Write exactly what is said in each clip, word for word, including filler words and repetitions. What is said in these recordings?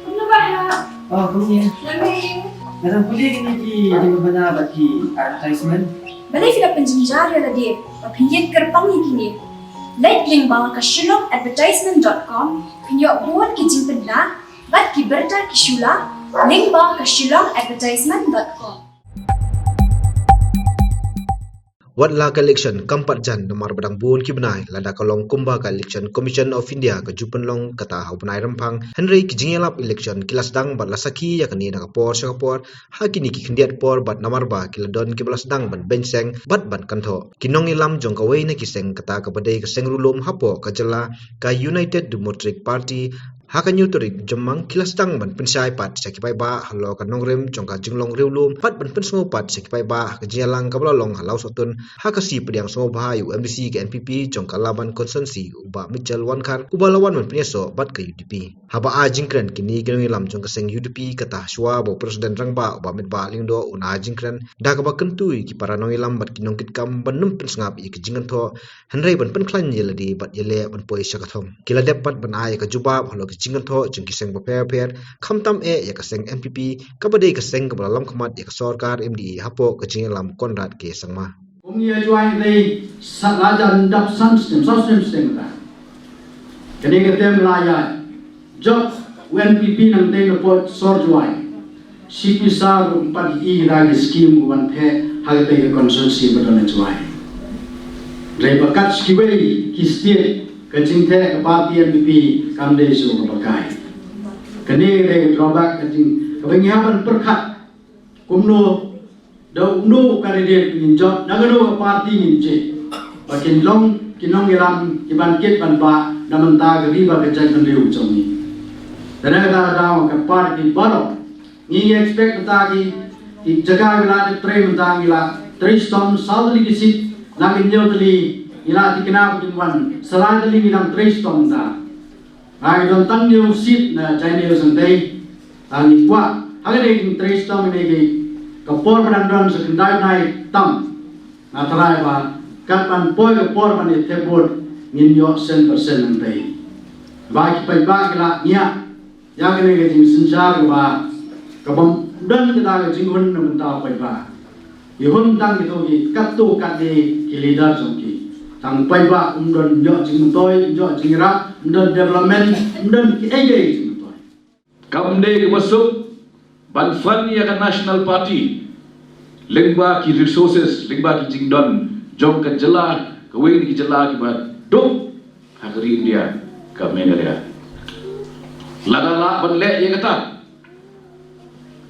Kumno ba ha? Oh, kumne. Nga dang pule kine ki jingpynbna bad ki advertisement. Balei phi la pynjynjar ïa lade ba phin ïeng kyrpang ïa kine? Leit lyngba ka shillong advertisement dot com, phin ïoh bun ki jingpynbna bad ki bynta ki shula lyngba ka shillong advertisement dot com. Wat la ka election kam pat jan namar ba dang bun ki bnai lada ka long kumba ka Election Commission of India ka ju pynlong kata ha u bnai Rymphang, hynrei ki jingïalap election ki la sdang bad la sakhi ïa kane na ka por sha ka por ha kine ki khyndiat por bad namar ba ki la don kiba la sdang ban beiñ seng bad ban kynthoh. Ki nongïalam jong kawei na ki seng kata kaba dei ka seng riewlum hapoh ka jylla, ka United Democratic Party, ha ka hynñiew tarik Jymmang ki la sdang ban pynshai pat sha ki paidbah halor ka nongrim jong ka jinglong riewlum bad ban pynsngew pat sha ki paidbah ha ka jingïalang kaba la long ha Lawsohtun ha ka sngi pdiang sngewbha ïa u MDC ka NPP jong ka Laban Constituency, u Bah Mitchell Wankhar, uba la wan ban pynïasoh bad ka UDP. Haba ai jingkren, kine ki nongïalam jong ka seng UDP, kata shuwa ba u President Rangbah, u Bah Metbah Lyngdoh, un ai jingkren da kaba kyntu ïa ki para nongïalam bad ki nongkitkam ban nym pynsngap ïa ki jingkynthoh, hynrei ban pynkhlaiñ ïa lade bad ïaleh ban poi sha ka thong. Ki la dep pat ban ai ïa ka jubab halor ki jingkynthoh jong ki seng bapher bapher, khamtam eh ïa ka seng NPP, kaba dei ka seng kaba la lam khmat ïa ka sorkar MDA hapoh ka jingïalam Conrad K Sangma. Kum ïa Jowai dei sa la jan dap san snem, saw snem snem ta. Kane ka tem la ïa jop u NPP nangtei na pdeng sor Jowai. Shi pisa ruh ym pat i da ki skim u ban theh ha katei ka constituency ba don ha Jowai. Dei ba kat shi kiwei ki state ka jingtheh ka party NPP kam dei shuh kaba kai. Kane ka dei ka drawback ka jing kaba ngi hap ban pyrkhat. Kumno da uno u candidate ngin jop, da kano ka party ngin jied. Ba kin long ki nongïalam ki ban kit ban bah na bynta ka ri bad ka jaitbynriew jong ngi. Te na kata ka daw ka party baroh ngi ngi expect mynta ki, ki jaka ki la dep trei mynta ngi la trei shitom saw tylli ki seat, la ki hynñiew tylli ngi la thikna ba kin wan, sa lai tylli ngi dang trei shitom mynta. Ngi don tang hynñiew seat na Jaiñtia Sangtei. Ngi kwah ha kane ka jingtrei shitom kane ka por ba dang don sa khyndai bnai tam. Nga tharai ba kat ban poi ka por ban ïa thep vote ngin ïoh shen percent nangtei. Ba ki paidbah ki la ngiah ïa kane ka jingsynshar kaba, kaba ym don kata ka jinghun na bynta u paidbah. Ngi hun tang kito ki katto katne ki leader jong ki. Tang paidbah ym don ïoh jingmyntoi, ym ïoh jingïarap, ym don development, ym don kiei kiei jingmyntoi. Kam dei kaba suk ban fund ïa ka National Party lyngba ki resources, lyngba ki jingdon jong ka jylla, kawei na ki jylla kiba duk ha ka ri India ka Meghalaya. Lada lah ban leh ïa kata,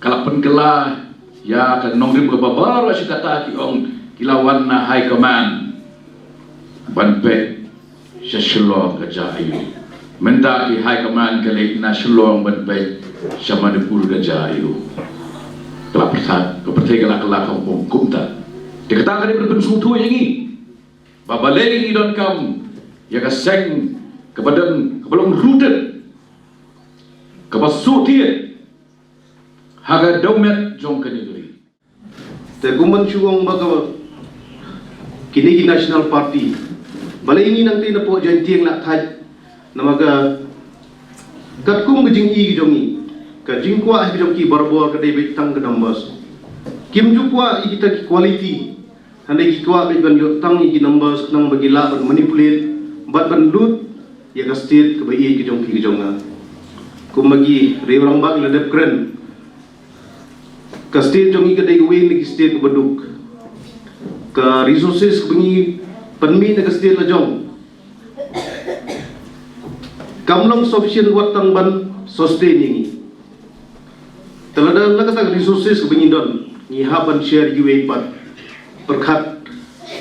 ka la pynkylla ïa ka nongrim kaba baroh shi katta ki ong ki la wan na High Command ban peit sha Shillong ka jia aiu. Mynta ki High Command ka leit na Shillong ban peit sha Manipur ka jia aiu. Ka la pyrthat, ka pyrthei ka la kylla ka hukum kumta. Te kata ka dei ban pynsngewthuh ïa ngi. Ba balei ngi donkam ïa ka seng kaba don, kaba long rooted, kaba suk tied ha ka dewmet jong kane ka ri. Te kumban shu ong ba ka kine ki National Party, balei ngi nangtei na pdeng Jaiñtia ngi la thait, namar ka katkum ka jingi ki jong ngi, ka jingkwah ki jong ki barabor ka dei beit tang ka numbers. Kim ju kwah ïa kita ki quality. Hynrei ki kwah beit ban ïoh tang ïa ki numbers khnang ba ki lah ban manipulate bad ban lut ïa ka state kaba ïeit ka jong phi ka jong nga. Kumba ki riew rangbah ki la dep kren, ka state jong ngi ka dei kawei na ki state kaba duk. Ka resources kaba ngi pynmih na ka state la jong kam long sufficient wat tang ban sustain ïa ngi. Te lada na kata ka resources kaba ngi don, ngi hap ban share ïa kiwei pat, pyrkhat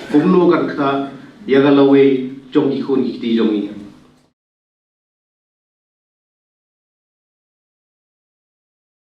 kumno kan ktah ïa ka lawei jong ki khun ki kti jong ngi.